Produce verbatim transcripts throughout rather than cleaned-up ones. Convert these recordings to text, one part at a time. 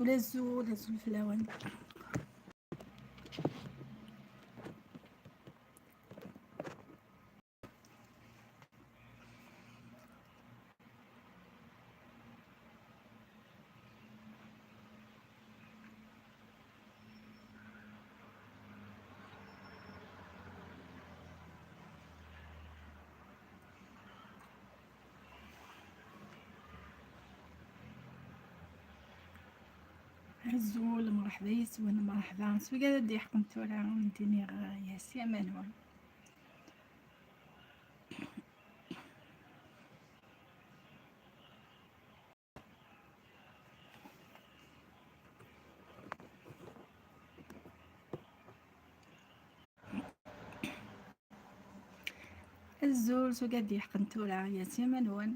Azul, azul, azul fell-awen. Azul, merḥba yes-wen, merḥba. S wigad ad d-yeḥqen tura, ntini ɣ-, yes, ya manwa. Azul, s wigad d-yeḥqen tura, yes, ya manwa.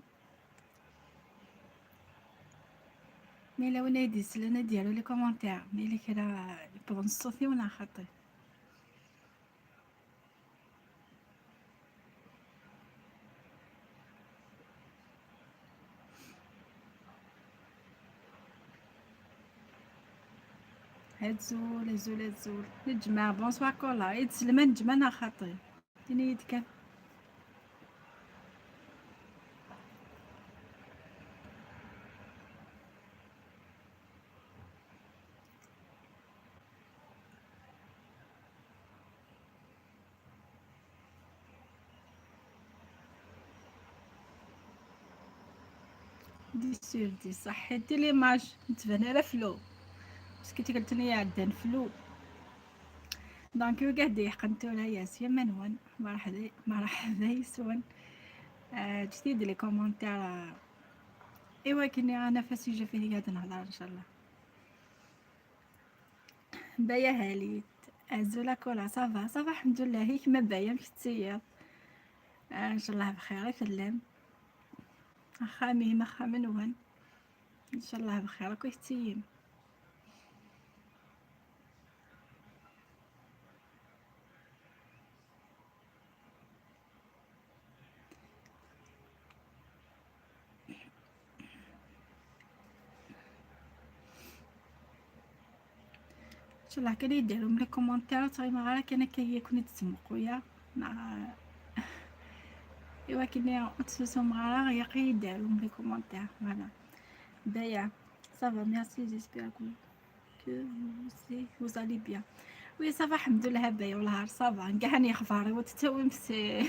Ma yella win ay d-yeslen ad d-yaru les commentaires, ma yella kra yewwḍen ṣṣut-iw neɣ xaṭi. Azul, azul, azul. Neǧmeɛ, bonsoir Kola. Ay d-teslem ad neǧmeɛ neɣ xaṭi? Ini-yi-d kan. Dix sur dix, صحيتي l'image, ur tettban ara flou. Parce que tikkelt-nni iɛeddan flou. Donc, wigad d-yeḥqen tura, yes, ya manwa. Merḥba, merḥba yes-wen. Ah, ǧǧet-iyi-d les commentaires, ah, i wakken ad naf acu i ad nehḍer, ncallah. Baya Halit, azul a Kola, ça va, ça va, الحمد لله. I kemm a Baya, amek tettiliḍ? Ah, ncallah bxir i tellam. Axxam-im, axxam-nwen. Ncallah bxir akk i tettilim. Ncallah kan ad d-tarum les commentaires, ur ttɣimiɣ ara kan akka yakk-n i d-ttmuquya. Neɣ, i wakken ur ttsusum ara, ilaq ad d-tarum les commentaires. Voilà. Baya, ça va, merci, j'espère que que vous, vous allez bien. Oui, ça va, الحمد لله, a Baya, والله ça va. Nniɣ-ak ixbar-iw ur t-tettawim si,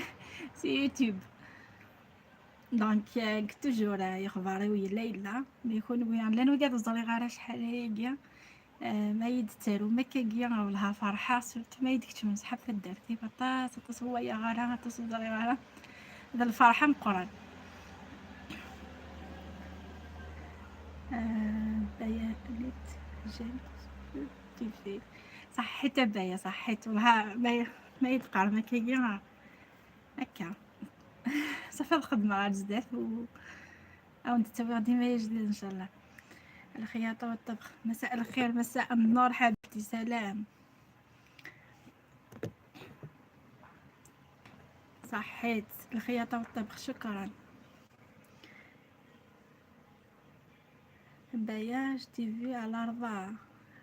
si YouTube. Donc, euh, toujours, euh, ixbar-iw yella, yella. Mais kunwi, llan wigad ur ẓriɣ ara acḥal ayagi. Euh, ma yi-d-tettarum akkagi, والله ferḥeɣ, surtout ma yi-d-keččmen ṣṣḥab taddart-iw. Aṭas, aṭas ur walaɣ ara, aṭas ur ẓriɣ ara. D lferḥ ameqqran. آه، Baya Halit, j'aime ce que tu fais. صحيت a Baya, صحيت. والله ما ي-، ما يتقار، ما كاين هكا. صافي، الخدمة غير زدات و أو نتسوي غادي ما يجديد إن شاء الله. الخياطة والطبخ. مساء الخير، مساء النور حبيبتي، سلام. صحيت، الخياطة والطبخ، شكرا. Baya, je t'ai vu à l'Arba.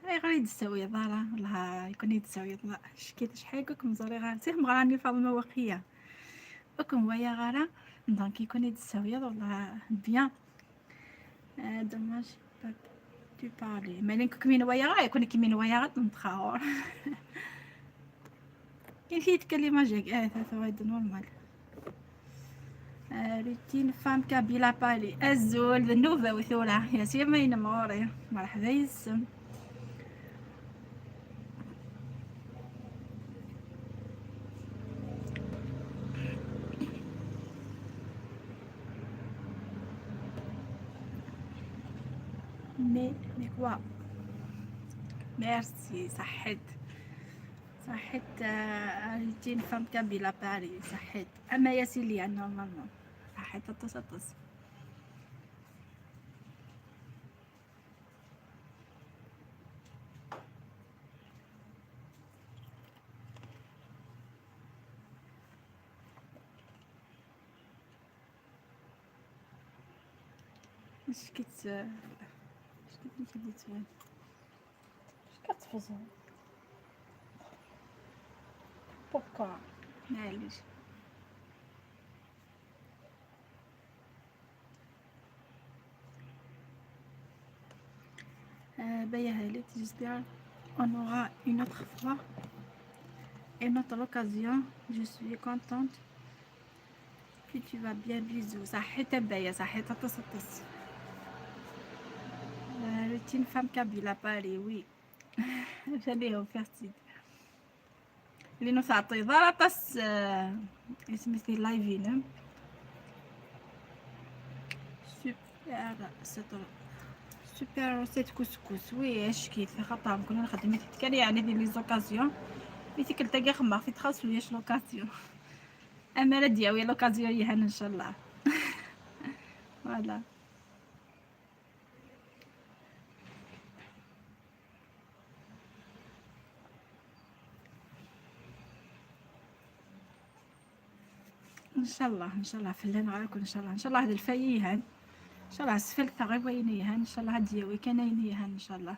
أيغر يدساوي ضارة، والله يكون يدساوي ضارة. شكيت شحال كنت مزوري غارتي، مغراني فاطمة وقية. أكم ويا غارة، donc يكون يدساوي والله bien. آه، dommage, pas tu parles. مالين كوك مين ويا غا، يكون كي مين ويا غا تنتخاور. كاين شي يتكلم جاك، آه، ثلاثة وايد normal. آه، routine femme kabyle à Paris. أزول ذنوبة وثورة. يا سيما ينموري. مرحبا يسم. Mais, mais quoi? Merci, صحيت. صحيت، آه، routine femme kabyle à Paris، صحيت. أما يا سيليا، normalement. صحيت، أطس، أطس. اش كت-، اش كت-، Amek i d-yettban? Acu katfeẓeḍ? Pourquoi? Maɛlic. Euh, Baya Halit, j'espère on aura une autre fois, une autre occasion. Je suis contente que tu vas bien. Bisous. صحيت a Baya, صحيت aṭas aṭas. Euh, t'es une femme kabyle à Paris, oui. J'allais vous faire signe. Lino ur teɛṭiḍ ara aṭas, eh, isem-is di live-inem. Super, super recette couscous. Oui, acki-t, axaṭer nekni nxeddem-it kan, yeɛni di les occasions. I tikkelt-agi xemmeɣ-t-id xas ulac l'occasion. Ammer ad d-yawi l'occasion yelhan, ncallah. Voilà. Ncallah, ncallah, fell-aneɣ akk, ncallah, ncallah, d lfay i yelhan. Ncallah, sfalteɣ i wayen yelhan, ncallah, ad d-yawi kan ayen yelhan, ncallah.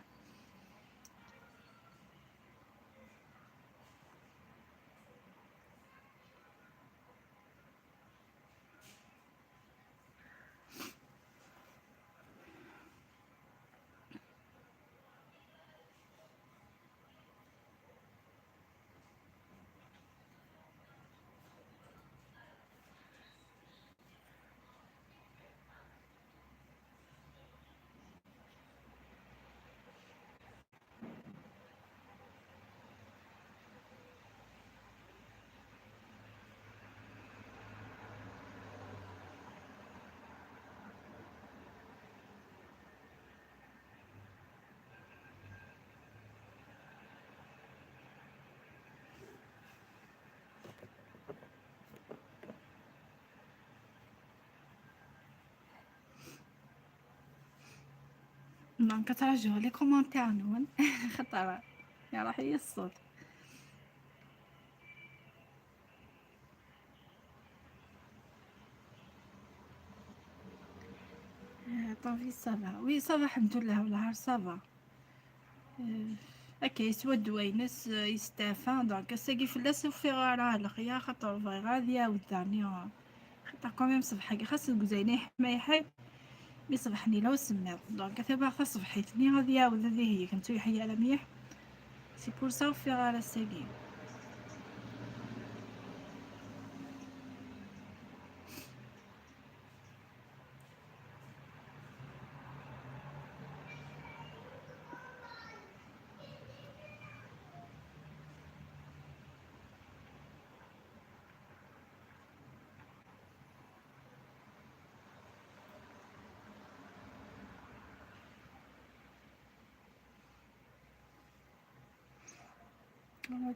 Donc, ttṛajuɣ les commentaires-nwen. Xaṭer iṛuḥ-iyi ṣṣut. Euh, ta vie, ça va? Oui, ça va, alḥemdulillah, wellah, ça va. Euh, akka, yeswa ddwa-ines, euh, yesteɛfa. Donc, ass-agi fell-as ur ffiɣeɣ ara lexyar, xaṭer ur bɣiɣ ara ad iɛawed daɣen, euh, xaṭer quand même ṣṣbeḥ-agi, xas deg uzayna yeḥma yeḥay, mi ṣṣbeḥ-nni yella usemmiḍ. Donc, ata baɣ taṣebḥit-nni ad iɛawed ad iheyya, kan ur yeḥya ara mliḥ. C'est pour ça ur ffiɣeɣ ara ass-agi.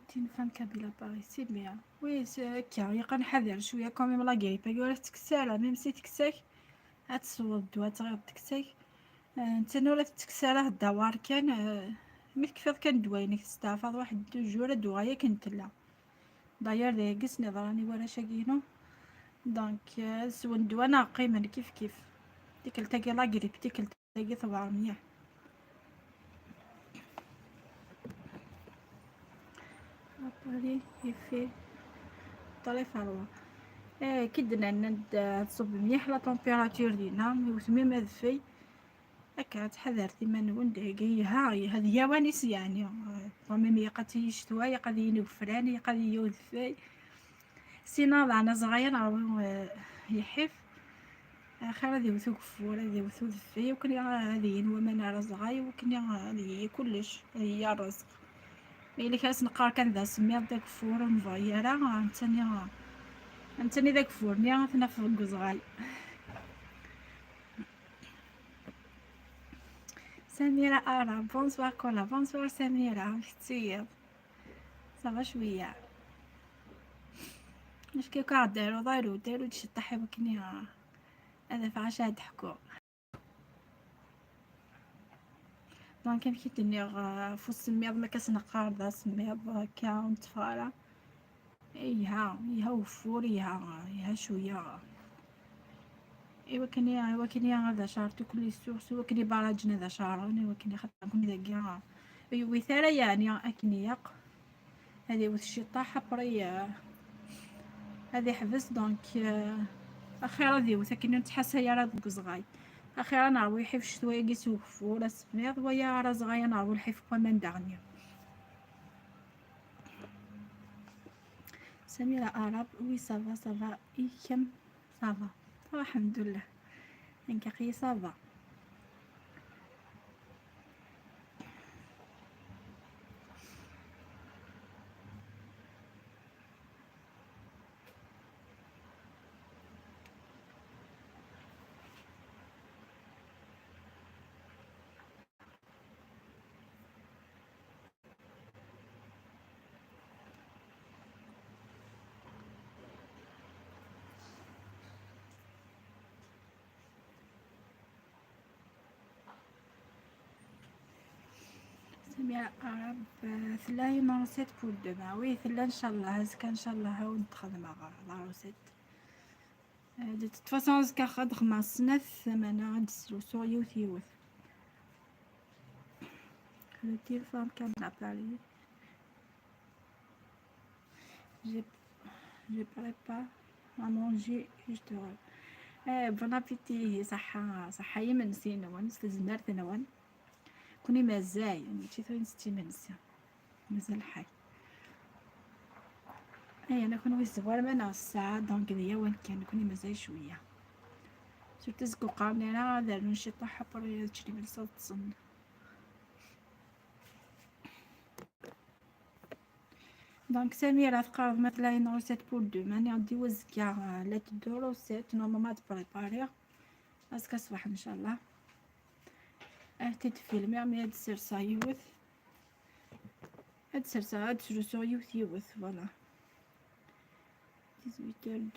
Tin fan kabila Paris, c'est bien. Oui, c'est, akka, yeqqen ḥader cwiya quand même la grippe-agi ur tettekkes ara, même si tekkes-ak, ad tesweḍ ddwa, ad tɣiḍ tekkes-ak. Euh, netta ur tettekkes ara, heddawar kan, euh, mi tekfiḍ kan ddwa-inek, testeɛfaḍ waḥed deux jours, ad d-tuɣal akken tella. D'ailleurs, d ayagi i sen-yeḍran i warrac-agi-inu. Donc, euh, swen ddwa neɣ qqimen kif kif. Tikkelt-agi la grippe, tikkelt-agi tewɛer mliḥ. Apari ifi ṭrif rwa. Eh, ki d-nnan ad tṣubb mliḥ la température dinna, mi wetmim adfel. Akka, ttḥadaret iman-nwen, dagi yelha, yelha d yawan-is, yeɛni. Quand même, yeqqa-tt-iyi ccetwa, yeqqa-t-iyi ugeffran, yeqqa-t-iyi udfel. Sinon, daɣen aẓɣay ad neṛwu, eh, yeḥḥif. Axir ad iwet ugeffur, ad iwet udfel, akken ad iyi-yini waman ar aẓɣay, akken ad iyi-yini kullec, ad iyi-yini rrezq. Ma yella kra s-neqqar kan d asemmiḍ, d ageffur, ur nebɣi ara, nettani, nettani d ageffur-nni ad t-naf deg uzɣal. Samira Ara, bonsoir Kola, bonsoir Samira, amek tettiliḍ? Ça va cwiya. Acu akka ad d-aruḍ, aru-d, aru-d ciṭṭaḥ i wakken ad afeɣ acu ad d-ḥkuɣ. Donc, amek i d-nniɣ, uh, ɣef usemmiḍ, ma akka s-neqqar d asemmiḍ, akka, ur netteffeɣ ara. Yelha, yelha ugeffur, yelha, yelha cwiya. i wakken i, i wakken i ad acaṛ tukli ssuɣ, s wakken i barajin ad acaṛen, i wakken i xaṭer nekkni dagi, ah, ur yewwit ara, yeɛni akken ilaq. Ad iwet ciṭṭaḥ, après, ah, ad iḥbes, donc, ah, axir ad iwet akken ur nettḥasay ara deg uzɣay. Axir ad neṛwu lḥif ccetwa-agi s ugeffur, asemmiḍ, waya ara azɣay ad neṛwu lḥif n waman daɣen. Samira Arab, oui, ça va, ça va. I kemm? Ça va. Ça va, alḥemdulillah. Nekk aql-i ça va. Samira Arab, euh, tella une recette pour demain. Oui, tella, ncallah, azekka, ncallah, ad wen-d-xedmeɣ la recette. Euh, de toute façon, azekka ad xedmeɣ snat, meɛna ad d-srusuɣ yiwet yiwet. Le téléphone qui appelle. Je, je prépare à manger, je te re-, eh, bon appétit, ṣaḥḥa, ṣaḥḥa i yimensi-nwen, s tezmert-nwen. Kuni mazal, mačči tura nettett imensi. Mazal ḥay. Aya, nekkni ur yezwar ma neɣ ssaɛa, donc d lawan kan, nekkni mazal cwiya. Surtout azekka ur qqaren ara ad rnun ciṭuḥ, après ad ččen imensi ad ṭṭsen. Donc, Samira teqqar-d ma tella une recette pour demain. Niɣ-d i wazekka, euh, la teddu recette, normalement ad prépariɣ. Azekka ṣṣbeḥ, ncallah. Ad t-id-filmiɣ, mi ad d-serseɣ yiwet. Ad d-serseɣ, ad d-srusuɣ yiwet yiwet, voilà. Dix-huit heures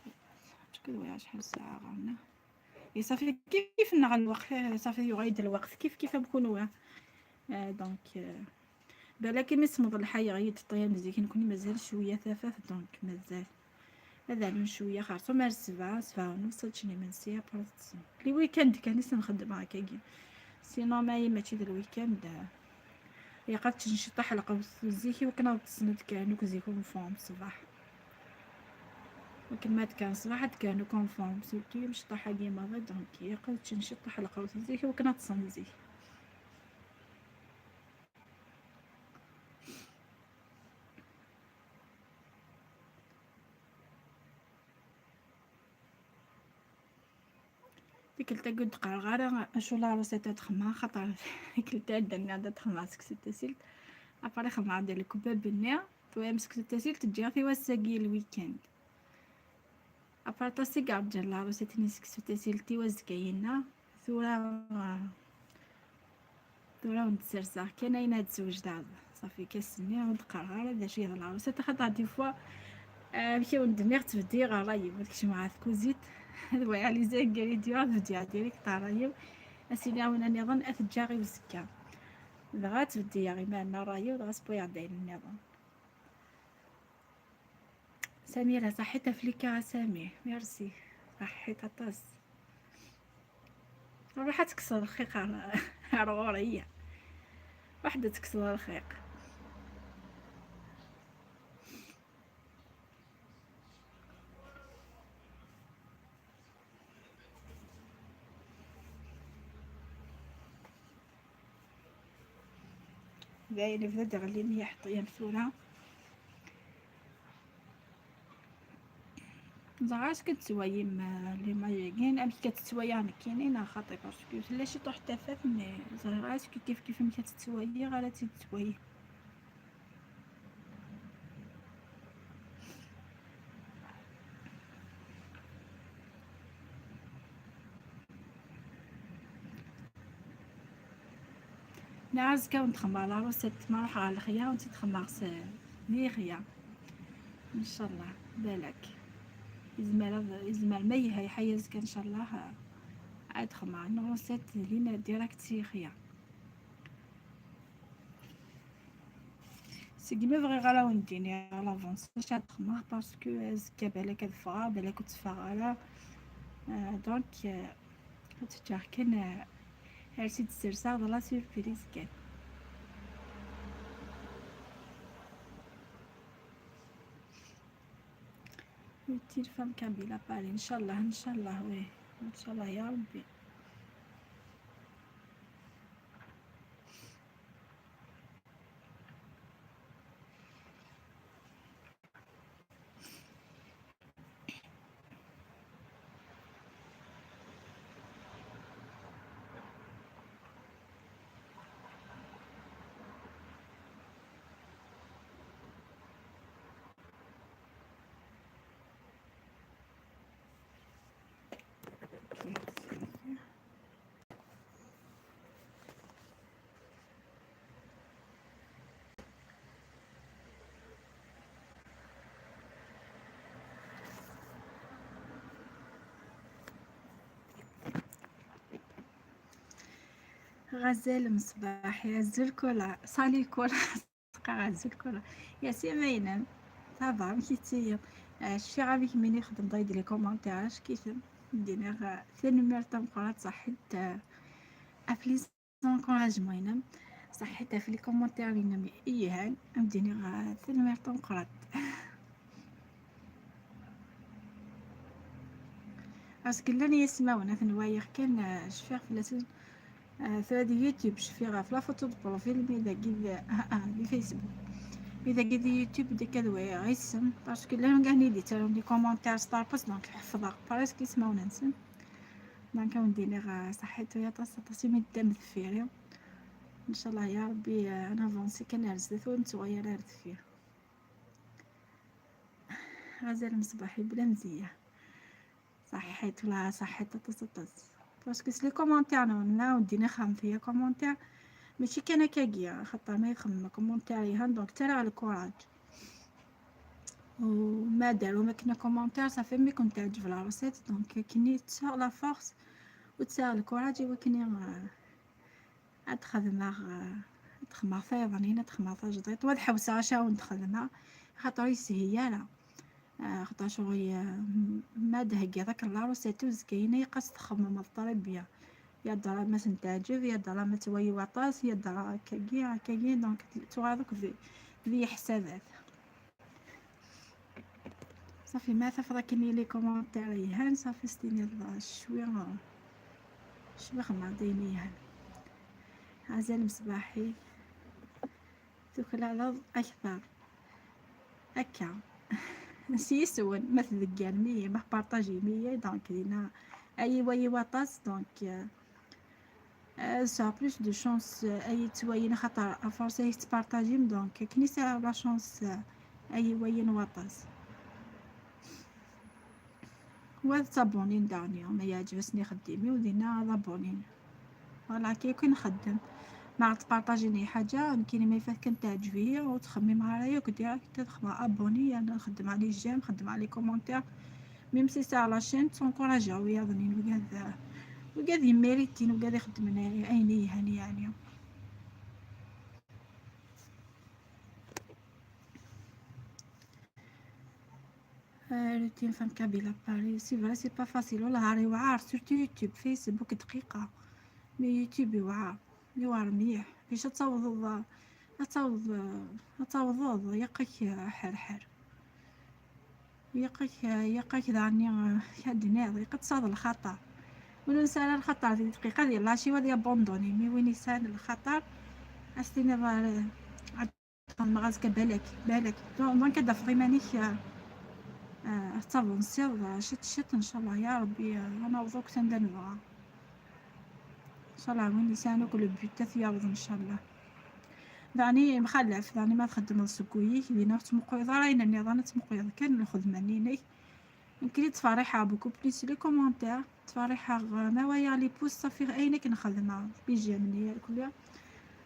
de, acḥal ssaɛa ɣer-neɣ? I ṣafi kif nneɣ lweqt, eh, ṣafi yuɣal-d lweqt kif kif am kunwi. Eh, donc, eh, balak imi semmeḍ lḥal yeɣli-d ṭṭlam zik, nekkni mazal cwiya tafat, donc mazal. Ad rnun cwiya xerṣum ar ssebɛa, ssebɛa u nus, ad ččen imensi, après ad ṭṭsen. Le week-end kan i s-nxeddem akkagi. Sinon, ma mačči d le week-end, eh, ilaq ad ččen ciṭuḥ lqut zik, i wakken ad ṭṭsen ad kkan akk zik en forme ṣṣbeḥ. Wakken ma d-kkan ṣṣbeḥ, ad d-kkan akk en forme, surtout imecṭaḥ-agi maḍi, donc ilaq ad ččen ciṭuḥ lqut zik, i wakken ad ṭṭsen zik. Tikkelt-agi ur d-qqareɣ ara acu la recette ad xedmeɣ, xaṭer tikkelt-a d-nniɣ-d ad xedmeɣ seksu tasilt. Après xedmeɣ-d lekbab-nni, twam seksu tasilt ǧǧiɣ-t i wass-agi le week-end. Après aṭas i iɛeǧǧen la recette-nni seksu tasilt i wazekka-inna. Tura, ah, Tura ur d-serseɣ kan ayen ad d-swejdeɣ. Ṣafi, ass-nni ur d-qqareɣ ara d acu yeḍran. Usa xaṭer des fois, ah, amek i wen-d-nniɣ, ttbeddileɣ ṛṛay-iw, ad kecmeɣ ɣer tkuzit, ad wɛiɣ les ingrédients, ad bdiɣ direct ṛṛay-iw, ad s-iniɣ win nniḍen ad t-ǧǧeɣ i uzekka. Dɣa ad ttbeddileɣ imir-nni ṛṛay-iw, dɣa sewwayeɣ-d ayen nniḍen. Samira, ṣaḥit ɣef lika a Sami. Merci. Ṣaḥit aṭas. Ruḥ ad tekkseḍ lxiq ar, ar ɣur-i. Ruḥ ad tekkseḍ lxiq. Dayen, yebda-d iɣelli-nni iḥeṭṭ-, yan tura. Ẓriɣ acu tettwayim, eh, les maillots-agi, amek i tettwaliɣ nekkini, neɣ xaṭi, parce que tella ciṭuḥ tafat, mais ẓriɣ acu kif kif amek tettwaliɣ ara tt-id-tettwaliɣ. Neɣ azekka wen-d-xemmeɣ la recette, ma ruḥeɣ ɣer lexya, wen-tt-id-xemmeɣ s, di lexya. Ncallah, balak. Yezmer ad, yezmer ma yelha lḥal azekka, ncallah, ad xemmeɣ une recette lina direct si lexya. Segmi bɣiɣ ara wen-d-iniɣ à l'avance acu ad xedmeɣ, parce que azekka balak ad ffɣeɣ, balak ur tteffɣeɣ ara. Euh, donc, euh, Tteččeɣ kan, eh, ar s-d-serseɣ d la surprise kan. Une petite femme kabyle à Paris, Inch'Allah, Inch'Allah, oui. Inch'Allah, ya Rabbi. غزال مصباحي، عزو الكولا، صالي الكولا. تبقى غتزول كلها. يا سي مينم، صافا، مشيتي؟ آه، شفيغ افيك مين يخدم ضايد لي كومونتير، اش كيفن؟ ديني غا ثاني ميرطا مقرات صحيت، آه، افلي سونكوراج مينم. صحيت افلي كومونتير مينم ايهان، مديني غا ثاني ميرطا مقرات. Parce que llan yismawen, ad ten-waliɣ kan, ah, cfiɣ fell-asen. Ah, tura di YouTube, cfiɣ ɣef la photo de profil, mi dagi d, ah, ah, di Facebook. Mi dagi di YouTube, d akka d wayeɣ isem, parce que llan gani d-yettarun di commentaire s ṭṭerpes, donc ḥeffḍeɣ presque ismawen-nsen. Donc, ad wen-d-iniɣ, ah, ṣaḥḥit, ur aṭas, aṭas imi d-teddam deffir-i. Ncallah, ya Rebbi, ah, ad navansi kan ar zdat, ur nettɣayal ara ar deffir. Azal mṣbaḥi bla mzeyya. Ṣaḥḥit, wala ṣaḥḥit aṭas, aṭas. Parce que s les commentaires, non, non, dini xemt hي commentaire. Mačči kan akkagi, xaṭer ma yexmem commentaire ihan, donc ttaraɣ lkuraǧ. U ma daru akken commentaire, ça fait mi ken-teɛǧeb la recette, donc akken i tesɛiḍ la force u tesɛiḍ lkuraǧ i wakken i, euh, ad xedmeɣ, eh, ad xedmeɣ tayeḍnin, ad xedmeɣ tajdiṭ, u ad ḥewseɣ acu ara wen-d-xedmeɣ, axaṭer ur yeshil ara. Eh, xaṭer ccɣel, eh, m-, ma d-theggiḍ akken la recette uzekka-ina, yeqqas txemmemeḍ très bien. Yadra ma sen-teɛǧeb, yadra ma tettwali waṭas, yadra akkagi, akkagi, donc tuɣaleḍ akk d, d yiḥsabat. صافي، ما تفرق لي les commentaires يهان، صافي ستيني الله شوي، شوي خماضين يهان. عزال مصباحي، ثوك العرض أكثر. هكا. سيسون، ما تذكر مية، ما بارطاجي مية، donc دينا. أيوا، أيوا، طاس، donc، آه، آه، ça a plus de chance، آه، أي تواين خاطر أفرس أي تبارطاجيم، donc كني سا la chance، آه، أي وين واطاس. وهذا تابونين دانيا، ما يعجبسني خديمي ودينا لابونين. Voilà، كي كي نخدم. ما عاد تبارطاجيني حاجة، كاين ما يفات كنت تعجبي وتخمي معايا، كنت راك تخمى أبوني، أنا نخدم على les j'aime، نخدم على les commentaires. Même si c'est à la chaîne، تنكوراجيو يا ظنين وقاد، وقاد يميريتين وقاد يخدمنا عيني هاني يعني. آه، روتين فام كابيلا باري، c'est vrai c'est pas facile، والله راه يوعر، surtout يوتيوب، فيسبوك دقيقة، mais يوتيوب يوعر، يوعر مليح، باش تعوض، تعوض، تعوض، يقك حرحر. يقك، يقك داني، آه، كدنيض، يقد تصاد الخطر. وننسى على الخطر دي دقيقة ديال لاشي ودي ابوندوني، مي وين يسال الخطر. استنى بقى، عاد ما غازك بالك، بالك. دون-، دونك هاد فريمانيك، آه، آه، تافونسيض، آه، شت شت ان شاء الله يا ربي، آه، انا وضوك تندنوا. ان شاء الله وين يسانوك لو بيوت تثيابض ان شاء الله. دعني مخلف، دعني ما تخدم السكويك، دينا تمقوي ضرا، إن النظام تمقوي كان الخدمة نينك. يمكن تفاريحة beaucoup plus les commentaires، تفاريحة غ-، ما ويا les pouces، صافي غ-، أين كنخدمها بيجامني كلها.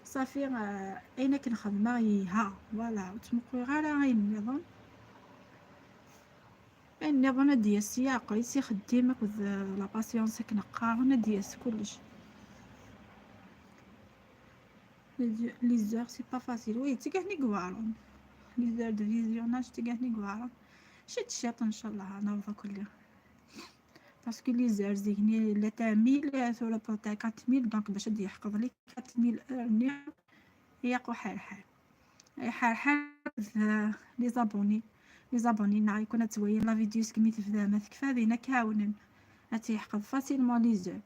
صافي، آه، أين كنخدمها يها، voilà، وتمقوي غير أين النظام. النظام ديال السياق، يسي خديم أكد la patience كنقارن ديال كلش. Les heures, c'est pas facile. Oui, تيقهني قوارن. Les heures de visionnage تيقهني قوارن. شي تشيط إن شاء الله، أنا وضع كلها. Parce que les heures zik-nni la tɛemmi, tura tura tɛemmi, donc bac ad d-yeḥqeḍ les quatre mille heures-nni, yaq uḥerḥer. Iḥerḥer d les abonnés. Les abonnés neɣ ikun ad twayin la vidéo seg mi tebda ma tekfa, din ad k-ɛawnen. Ad tt-yeḥqeḍ facilement les heures.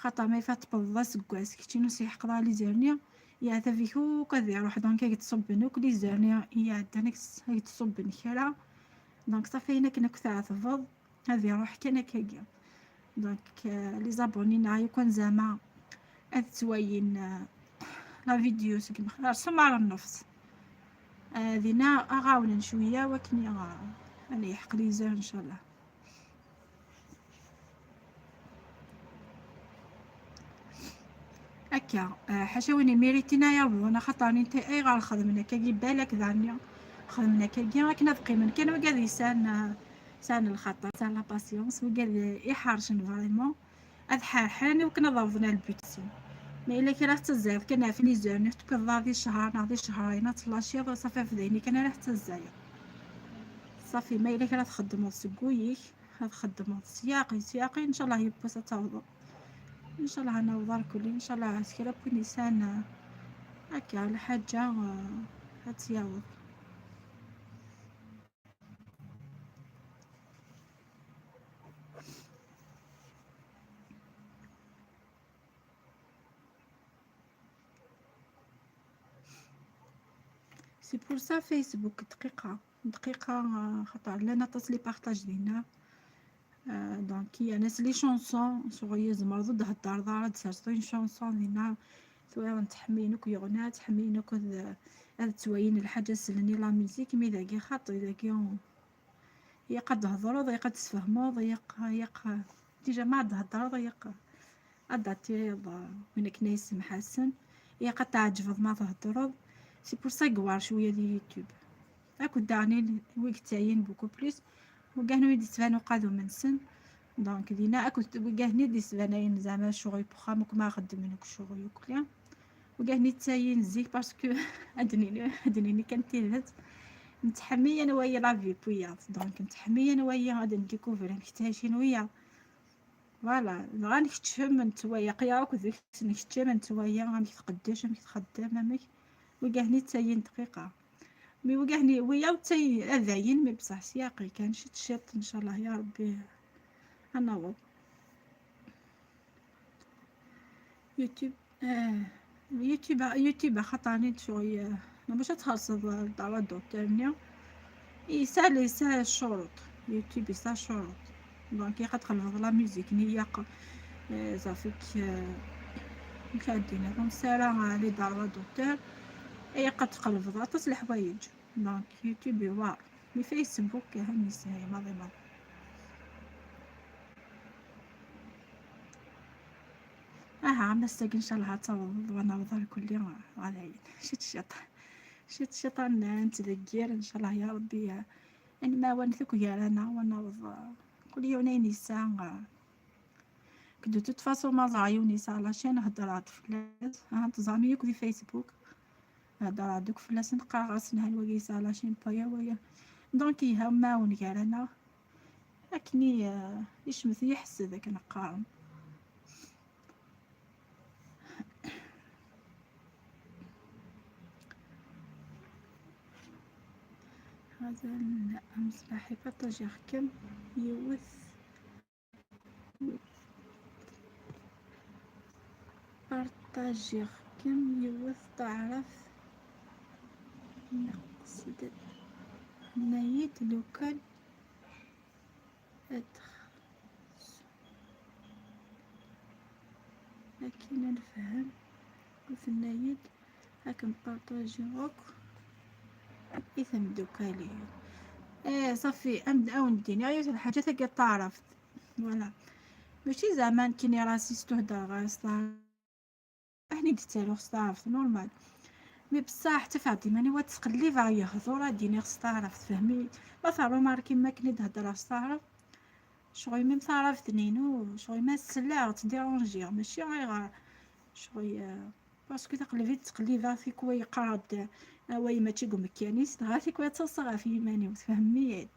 Xaṭer ma yeffeɣ tewwḍeḍ aseggas, keččini ur s-yeḥqeḍ ara les heures-nni, yeɛtab-ik akk ad iruḥ, donc ad k-d-ṣubben akk les heures-nni iɛeddan, ad k-d-ṣubben kra. Donc ṣafi ayen akken akk tɛetbeḍ, ad iruḥ kan akkagi. Donc, euh, les abonnés neɣ yakan zama ad ttwayin, euh, la vidéo seg mexrar sumar nnefs. Euh, dina aɣ-ɛawnen cwiya wakken i, euh, ad yeḥq les heures, ncallah. Akka, eh, ḥaca win imiritin ay awḍen, axaṭer nni nta-, ayɣer xedmen akkagi, balak daɣen xedmen akkagi, akken ad qqimen kan wigad yesɛan, eh, sɛan lxaṭer, sɛan la patience, wigad iḥercen vraiment, ad ḥerḥen i wakken ad awḍen ar lbut-nsen. Ma yella kra tettazzayed kan ɣef les heures, nni tewwiḍ di ccher neɣ di cehrayen, ad tellaciḍ, ṣafi ɣef dayen kan ara tettazzayed. Ṣafi, ma yella kra txeddmeḍ seg wul-ik, ad txeddmeḍ s yaqi, s yaqi, ncallah yiwwas ad tawḍeḍ. Ncallah ad naweḍ ar kulli, ncallah s kra n win yesɛan, eh, akka lḥaǧa, eh, ad tt-yaweḍ. C'est pour ça Facebook دقيقة، دقيقة، آه، خاطر لان aṭas les partages دينا. آه، donc يعني c'est les chansons، شغل tzemreḍ ad d-theddreḍ ara, ad d-terseḍ une chanson دينا، tura n tḥemmiyin akk yeɣna, tḥemmiyin akk ad, ad ttwayin lḥaǧa sellen i la musique, mi dagi xaṭi, dagi yaq ad d-thedreḍ, yaq ad d-tesfehmeḍ, yaq, yaq déjà ma ad d-theddreḍ, yaq ad d-attiriḍ, euh, win akken ay semḥasen, yaq ad tɛeǧbeḍ ma theddreḍ. C'est pour ça yewɛer cwiya di YouTube. Akked daɣen wi yettayin beaucoup plus, wigad-nni i d-yettban uqadum-nsen. Donc dina akked wigad-nni d-yettbanayen zama ccɣel n wexxam akk ma xeddmen akk ccɣel akk. Wigad-nni ttayin zik parce que ad d-nini, ad d-nini kan tidet. Nettḥemmi anwa i la vie n wiyaḍ. Donc nettḥemmi anwa i ad ndécouvrir amek ttɛicin wiyaḍ. Voilà, dɣa nkeččem nettwaya, aql-aɣ akk deg-s, nkeččem nettwaya amek tqeddec, amek txeddem, amek. Wigad-nni ttayin dqiqa. Mi wigad-nni, wiyaḍ ttayin, adayen, mi bṣaḥ s yaqi kan, ciṭ ciṭ, ncallah, ya Rebbi, ad naweḍ. YouTube, eh, YouTube, YouTube, axaṭer-nni d ccɣel, eh, bac ad txellṣeḍ, eh, le droit d'auteur-nni, yesɛa, yesɛa ccuruṭ. YouTube yesɛa ccuruṭ. Donc, ilaq ad tqelbeḍ la musique-nni, ilaq, eh, ça fait que, eh, amek ara d-iniɣ, ur nesɛi ara, eh, les droits d'auteur, ilaq ad tqelbeḍ aṭas n leḥwayeǧ. Donc, YouTube yewɛer. Mais Facebook, eh, ad nesɛi maḍi maḍi. Aha, am ass-agi ncallah ad tawḍeḍ, wa naweḍ ar kulli, ɣalayen. Ciṭ ciṭ. Ciṭ ciṭ ad n-, nettdeggir, ncallah ya Rebbi, ad nemɛawan akk gar-aneɣ, wa naweḍ, kul yiwen ayen yesɛa, que de toute façon ma ẓriɣ yiwen yesɛa la chaîne, heddreɣ-d fell-as. Aha, teẓram-iyi akk di Facebook. Heddreɣ-d akk fell-asen, qqareɣ-asen: "Ha wagi yesɛa la chaîne paya, waya." Donc, iha umɛawen gar-aneɣ. Akken i, eh, icmet yiḥsed, akken qqaren. Mazal amslaḥ, partagiɣ-kem yiwet. Partagiɣ-kem yiwet taɛrabt, neqsed tenna-yi-d lukan ad tx-, akken ad nefhem, u tenna-yi-d akken partagiɣ akk i temdukal-iw. Eh, ṣafi, am-, awen-d-iniɣ yiwet n lḥaǧa, tagi d taɛrabt. Voilà. Mačči zeɛma nekkini raciste ur heddreɣ ara s taɛrabt. Akken i d-ttaruɣ s taɛrabt, normal. Mais bessaḥ, ttafeɣ-d iman-iw ad ttqellibeɣ yehdur ad d-iniɣ s taɛrabt, tfehmi? Ma terrumarkim akken i d-heddreɣ s taɛrabt, ccɣel même taɛrabt-nni-inu, ccɣel ma selleɣ, ttdiranjiɣ, mačči ayɣer, ccɣel, euh, parce que taqleb i d-ttqellibeɣ, tikwal yeqqar-d awal mačči deg umekkan-is, dɣa tikwal ttaḍsaɣ ɣef yiman-iw, tfehmem-iyi-d?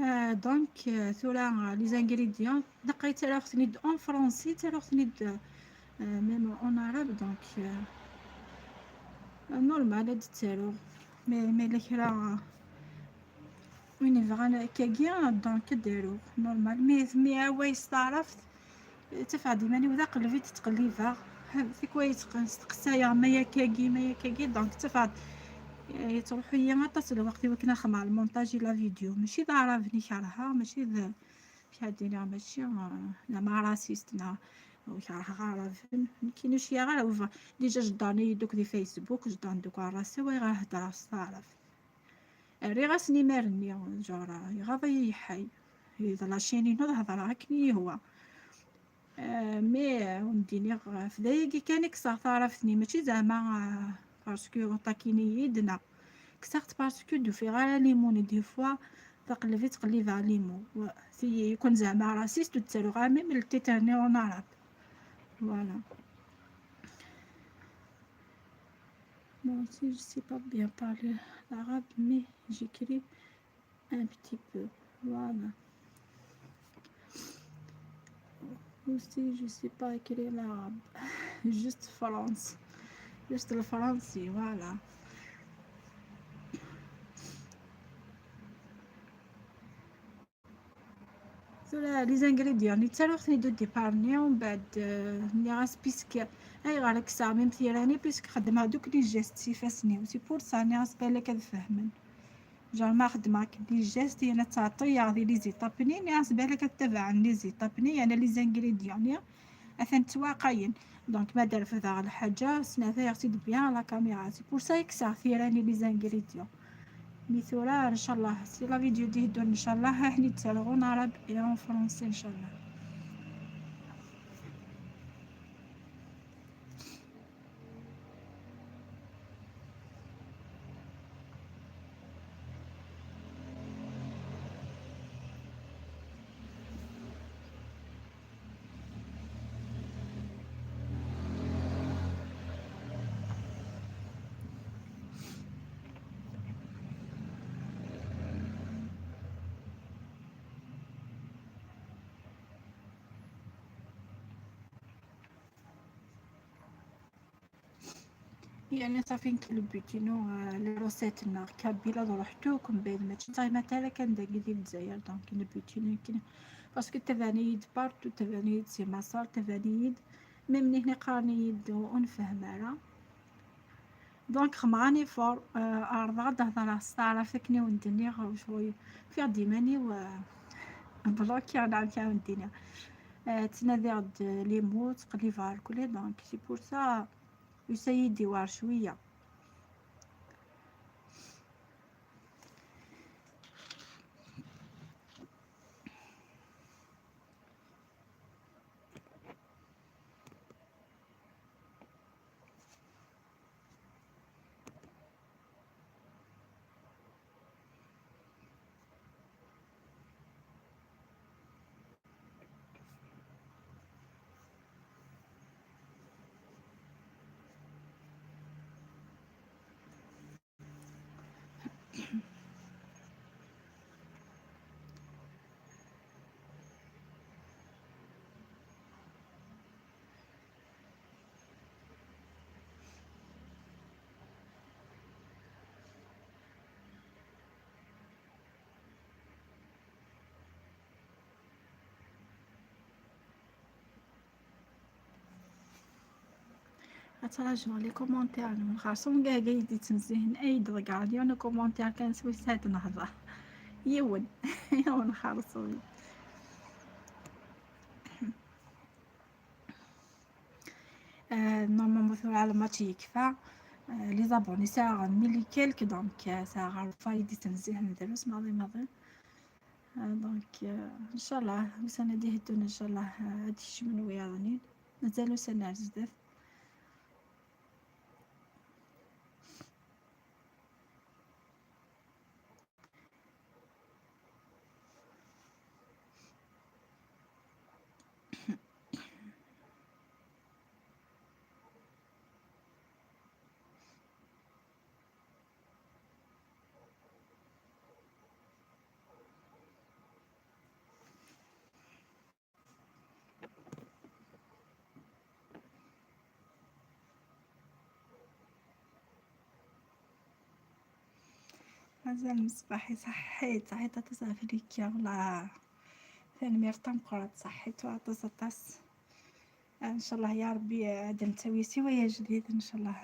Euh, donc, euh, tura, euh, les ingrédients, naqay ttaruɣ-ten-id en français, ttaruɣ-ten-id, euh, même en arabe, donc, euh, normal, ad ttaruɣ. Mais, mais la kra, euh, win yebɣan akkagi, donc, ad aruɣ, normal. Mais, mais, away s taɛrabt, ttafeɣ-d iman-iw d aqelleb i d-ttqellibeɣ. Tikwal yettqen-, steqsayeɣ ma yakkagi, ma yakkagi, donc ttafeɣ-d, eh, yettruḥu-yi aṭas n lweqt i wakken ad xedmeɣ lmontaj i la vidéo. Mačči d aɛraben i kerheɣ, mačči d, amek ara d-iniɣ, mačči, eh, d ama raciste neɣ ur kerheɣ aɛraben. Nekkini ur cyiɣ ara, déjà jedden-iyi-d akk di Facebook, jedden-d akk ar ass-a, bɣiɣ ad hedreɣ s taɛrabt. Rriɣ-asen imir-nni, genre, iɣaḍ-iyi ḥay. D la chaîne-inu, ad hedreɣ akken i yi-yehwa. Euh, mais, euh, ur d-iniɣ, euh, f dayagi kan i kkseɣ taɛrabt-nni, mačči zeɛma, euh, parce que ur ṭakkin-iyi-d, neɣ. Kkseɣ-tt parce que d-ufiɣ ara les mots-nni, des fois, taqelleb i ttqellibeɣ les mots. Wa-, ti-, i kun zeɛma raciste, ur d-ttaruɣ ara même le titre-nni en arabe. Voilà. Moi aussi, je sais pas bien parler l'arabe, mais j'écris un petit peu. Voilà. Aussi, je sais pas écrire l'arabe. Juste France. Juste le français, voilà. Tura, les ingrédients, nni ttaruɣ-ten-id au départ-nni, umbeɛd, euh, nniɣ-as puisque, ayɣer i kkseɣ même tira-nni, puisque xeddmeɣ-d akk les gestes s ifassen-iw. C'est pour ça, nniɣ-as balak ad fehmen. Genre, ma xeddmeɣ akken les gestes, yerna ttɛeṭṭileɣ di les étapes-nni, nniɣ-as balak ad tabaɛen les étapes-nni, yerna les ingrédients-nni, atan ttwaɛqayen. Donc, ma d-refdeɣ lḥaǧa, snatayeɣ-tt-id bien à la caméra. C'est pour ça i kkseɣ tira-nni les ingrédients. Mi tura, ncallah, si la vidéo d-iheddun, ncallah, ad ten-id-ttaruɣ en arabe et en français, ncallah. يعني صافي، نكي لبوتينو، آه، لي روسيت ناغ كابيلا ضرحتو كم بعد ما تشتاي ما تالا كان داكي ديال الجزائر، دونك لبوتينو يمكن باسكو تبانيد بارتو، تبانيد سي مصر، تبانيد ميم ني هنا قانيد ونفهم على. دونك خمغاني فور، آه، عرض غدا هضر على الستار فكني وندني غو شوي في غدي ماني و بلوكي على كاع الدنيا. آه، تنادي غد لي مو تقلي فار كلي، دونك سي بور سا يسيدي وار شويه. اتراجعوا لي كومونتير، نخرصهم كاع كاع يدي تنزيهن اي دركا ديال كومونتير كان سوي ساعه نهضر. يون يون خرصوا. آه، نورمالمون ثورة على ماتش يكفى. آه، لي زابوني ساعة ميلي كيلك، دونك، آه، ساعة غير فايدي تنزيهن دروس ماضي ماضي. آه، دونك، آه، ان شاء الله وسنة دي هدونا ان شاء الله، آه، هادي شي من ويا راني مازالو سنة على زداف. Azal Mṣbaḥ, ṣaḥḥit, ṣaḥḥit aṭas ɣef lika, wala. Tanemmirt tameqqrant, ṣaḥḥit aṭas, aṭas. Ncallah ya Ṛebbi ad ntawi siwa ajdid, ncallah,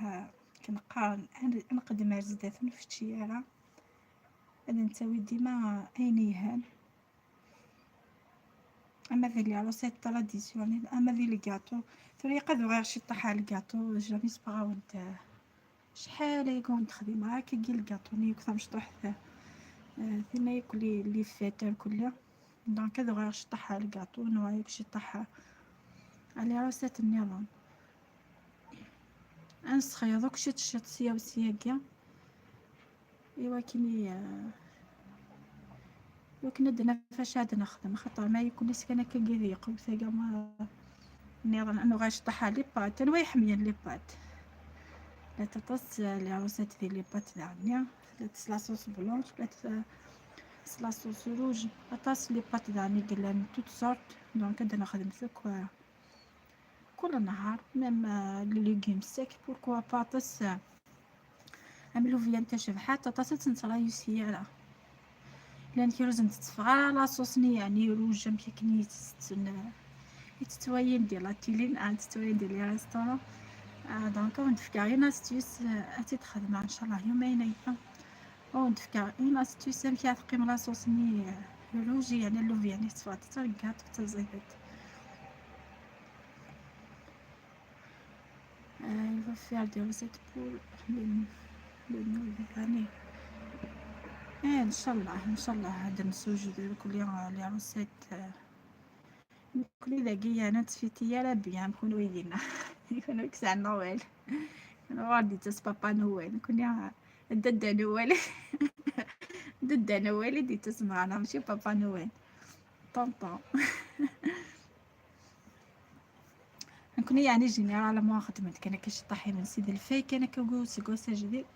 akken qqaren, ad nqeddem ar zdat, ur nfečči ara. Ad ntawi dima ayen yelhan. Ama di les recettes traditionnelles, ama di lgaṭu. Tura ilaq ad uɣaleɣ ciṭṭaḥ ar lgaṭu, jamais sbeɣ-awent, eh, acḥal aya ur t-xdimeɣ, akkagi lgaṭu-nni yakk tamecṭuḥt, eh, tinna yakk les, les fêtes irkelli. Donc ad uɣaleɣ ciṭṭaḥ ar lgaṭu, nuɣal yakk ciṭṭaḥ ar les recettes nniḍen. Ad nesxeyyeḍ akk ciṭ ciṭ sya u syagi. Iwakken i, eh, iwakken ad naf acu ad nexdem, xaṭer ma yakun ass kan akkagi di yeqreb tagama nniḍen, ad nuɣal ciṭṭaḥ ar les pâtes. Anwa iḥemmlen les pâtes? Llant aṭas, eh, les recettes di les pâtes daɣenni. Llant s la sauce blanche, llant, eh, s la sauce rouge. Aṭas les pâtes daɣenni i yellan toutes sortes. Donc ad nexdem akk, eh, kul nehar, même, euh, les légumes secs, pourquoi pas aṭas, euh, am lubyan tacebḥant, aṭas ur tt-nettrayusi ara. Llan kra ur sen-tetteffeɣ ara la sauce-nni, yeɛni rouge, amek akken i tt-, i tt-ttwalin di la télé, ah, i tt-ttwalin di les restaurants. Ah, donc, ad wen-d-fkeɣ une astuce, euh, ad tt-id-xedmeɣ, ncallah, yumayen akka. Ad wen-d-fkeɣ une astuce amek ara teqqim la sauce-nni, euh, rouge, yeɛni lubyan i tetteffeɣ d tareggaṭ d taẓidant. Euh, il va faire des recettes pour le, le nouvel année. Eh, ncallah, ncallah, ad nessewjed irkelli, euh, les recettes, euh, nekkni dagi, yeɛni ur ttfiti ara bien, kunwi dinna. Kunwi i yesɛan Noël. Kunwi ur d-yettas Papa Noël. Kunwi, euh, Dada Noël. Dada Noël i d-yettas meɣna, mačči Papa Noël. Tonton. Nekkni, yeɛni, généralement xeddment kan akka ciṭṭaḥ imensi d lfay kan akka seg useggas ajdid.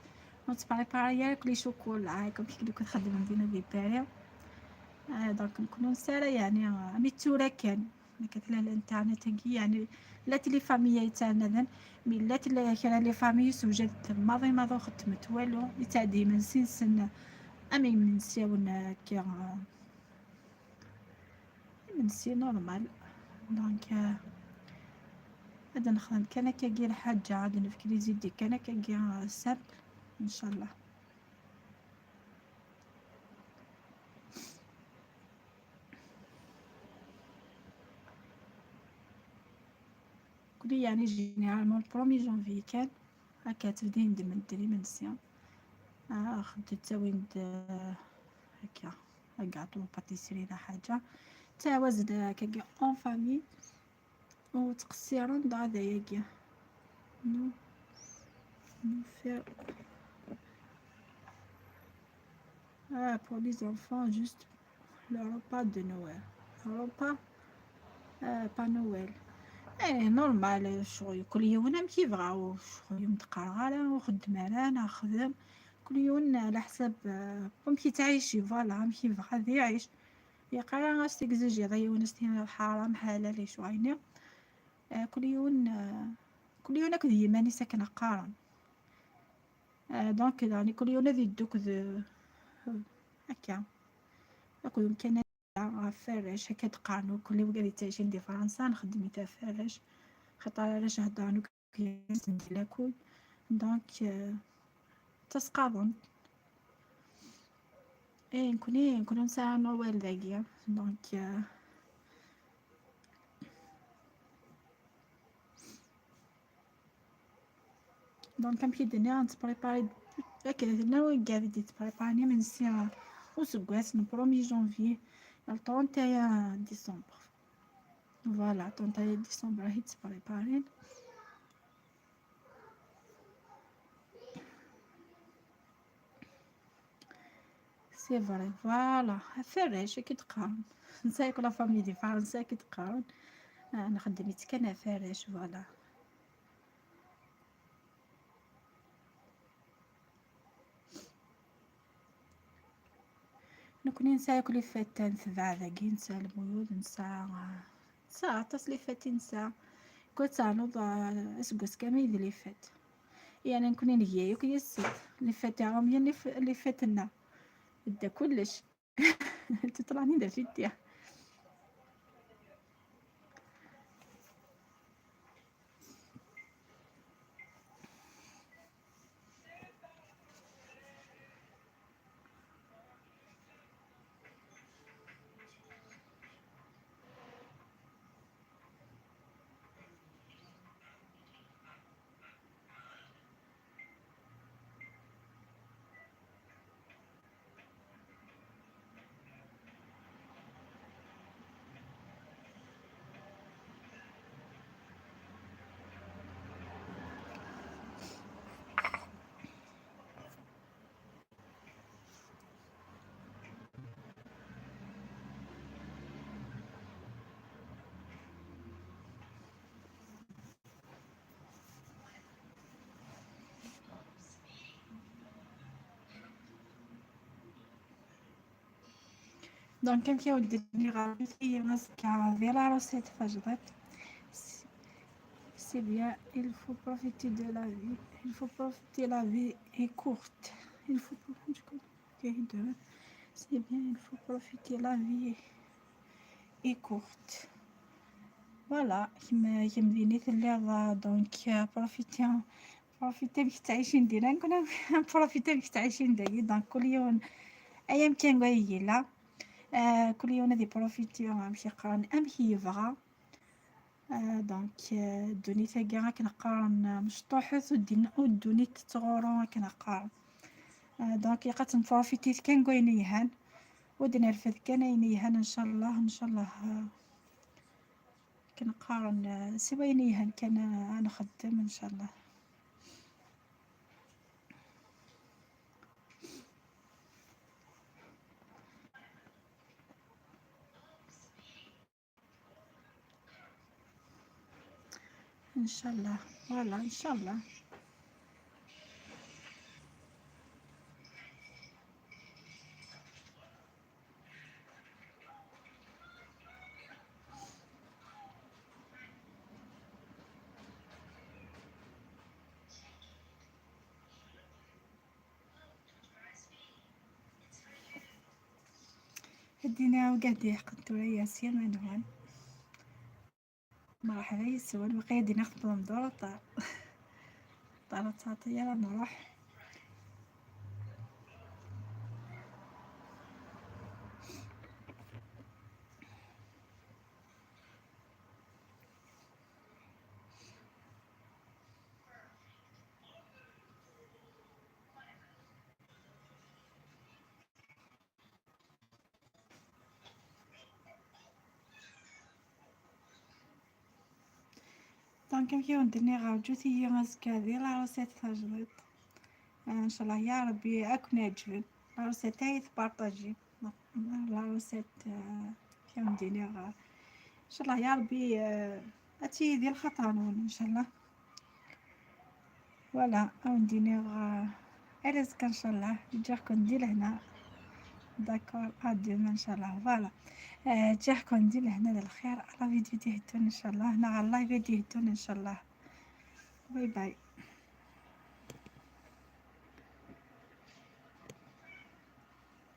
Ur nettprépari ara akk les chocolats, comme kik duk txeddmem dina di Paris. Ah, donc nekkni ur nesɛi ara, yeɛni, am i tura kan. Nekk tella l'internet-agi, yeɛni, llant les familles yettɛanaden, mais llant kra les familles sewjadent maḍi maḍi ur xeddment walu, yettɛeddi imensi-nsen am imensiwen akka. Imensi normal. Donc, euh, ad nexdem kan akkagi lḥaǧa, ad nefk les idées kan akkagi, euh, simple, ncallah. Kuli, yeɛni, généralement le premier janvier kan, akka tebdin-d medden imensi. Ah, xeddet ttawin-d, euh, akka. Agaṭu, pâtisserie, la ḥaǧa. Ttɛawazen akkagi en famille. Ur ttqeṣṣiren dɣa d ayagi. Non. Non, faire. Ah, pour les enfants, juste le repas de Noël. Le repas, euh, pas Noël. Eh, normal, ccɣel, kul yiwen amek yebɣa, ur, ccɣel ur m-d-qqareɣ ara, ur xeddem ara, neɣ xdem. Kul yiwen ɛla ḥsab, euh, amek yettɛici, voilà, amek yebɣa ad iɛic. Yeqqar-as tegzijiḍ a yiwen, as-tiniḍ ḥaram, ḥalal, acu ayen. Eh, kul yiwen, eh, kul yiwen akked yiman-is akken qqaren. Eh, donc, daɣen kul yiwen ad yeddu akked, eh, akka, akked umkan ɣef warrac, akka d-qqaren akk, kul wigad yettɛicin di Fransa, nxeddem-it ɣef warrac, xaṭer arrac heddren akk. Lakud. Donc, euh, tasqaḍen. Eh, nekkni, nekkni nesɛa Noël dagi. Donc, euh, donc, amek i d-nniɣ, nettprépari, akken d-nniɣ, wigad i d-yettpréparen imensi, euh, useggas n premier janvier al trente et un décembre. Voilà, trente et un décembre, ahi ttpréparen. C'est vrai, voilà. Aferrac, akka i d-qqaren. Nesɛa akk la famille di Fransa, akka i d-qqaren. Ah, nxeddem-itt kan aferrac, voilà. Nekkni nesɛa akk les fêtes n tebɛa dagi, nesɛa lmulud, nesɛa, nesɛa aṭas les fêtes i nesɛa. Kul ternuḍ, ah, aseggas kamel d les fêtes. Yeɛni nekkni nga akk yes-sent. Les fêtes iṛumyen, les f-, les fêtes-nneɣ. Dda kullec. Tutlanin da jiddi. Donc, amek i wen-d-nniɣ ɣer azekka di la recette tajdiṭ. C'est bien, il faut profiter de la vie. Il faut profiter, la vie est courte. Il faut profiter. C'est bien, il faut profiter, la vie est courte. Voilà, kemm, kemm din i telliḍ, donc, euh, profiter, profiter amek ttɛicin dinna, nekkni profiter amek ttɛicin dagi, donc kul yiwen, ay amkan deg ay yella, euh, kul yiwen ad iprofiti amek yeqqaren, amek yebɣa. Euh, donc, euh, ddunit-agi akken qqaren, euh, mecṭuḥet, ur ddin-, ur ddunit tettɣuru akken qqaren. Euh, donc, ilaq ad tenprofiti kan deg wayen yelhan, ur d-nerfed kan ayen yelhan, ncallah, ncallah, euh, akken qqaren, euh, siwa ayen yelhan kan, euh, ad nxeddem, ncallah. Ncallah, voilà, ncallah. هدينا وقاعد يحقد ثريا سيما نوان. مرحبا يسون، بقية دينا خطبة مدورة طار. طار تعطي، يلا نروح. Donc, amek i wen-d-nniɣ, rǧut-iyi azekka di la recette tajdiṭ. Ah, ncallah ya Rebbi ad ken-ɛeǧben. La recette ay tpartaji. La recette, ah, amek i wen-d-nniɣ, ah, ncallah ya Rebbi, ah, ad tili di lxaṭer-nwen, ncallah. Voilà, ad wen-d-iniɣ, euh, ar azekka ncallah. Ǧǧiɣ-ken di lehna. D'accord, à demain ncallah. Voilà. Euh, ǧǧiɣ-ken di lehna d lxir. À la vidéo d-iheddun ncallah. Neɣ à la live d-iheddun ncallah. Bye bye.